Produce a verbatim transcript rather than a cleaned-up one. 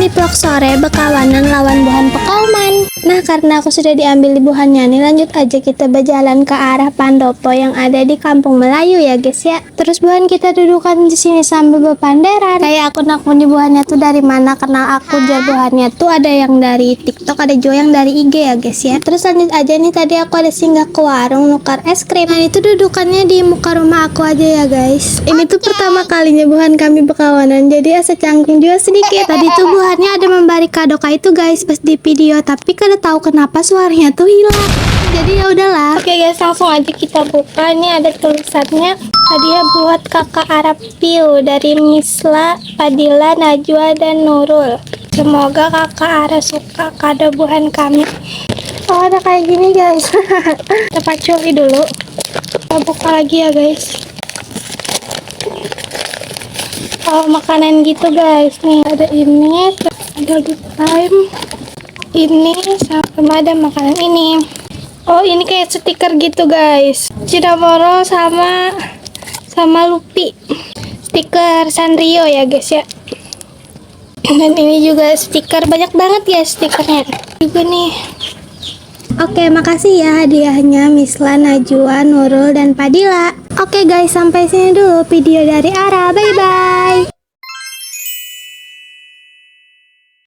Vlog sore bekawanan lawan buhan pekauman. Nah, karena aku sudah diambil buhannya nih, lanjut aja kita berjalan ke arah pandopo yang ada di Kampung Melayu ya, guys, ya. Terus buhan kita dudukan di sini sambil berpanderan. Kayak aku nakuni buhannya tuh dari mana, kenal aku, jar buhannya tuh ada yang dari TikTok, ada juga yang dari I G ya, guys, ya. Terus lanjut aja nih, tadi aku ada singgah ke warung nukar es krim. Nah, itu dudukannya di muka rumah aku aja ya, guys. Ini tuh pertama kalinya buhan kami bekawanan, jadi asa canggung juga sedikit. Tadi tuh buhannya ada memberi kado kayak itu, guys, pas di video, tapi kada tahu kenapa suaranya tuh hilang. Jadi ya udahlah. Oke, guys, langsung aja kita buka. Ini ada tulisannya, hadiah buat kakak Arab Piu dari Misla, Fadila, Najwa, dan Nurul. Semoga kakak Ara suka kado buhan kami. Oh, ada kayak gini, guys. Kita paculi dulu. Kita buka lagi ya, guys. Oh, makanan gitu, guys. Nih, ada ini, ada good time. Ini sama ada makanan ini. Oh, ini kayak stiker gitu, guys. Cinnamoroll sama sama Lupi. Stiker Sanrio ya, guys, ya. Dan ini juga stiker, banyak banget, guys, stikernya. Juga nih. Oke, makasih ya hadiahnya Misla, Najwa, Nurul, dan Padila. Oke, guys, sampai sini dulu video dari Ara. Bye-bye.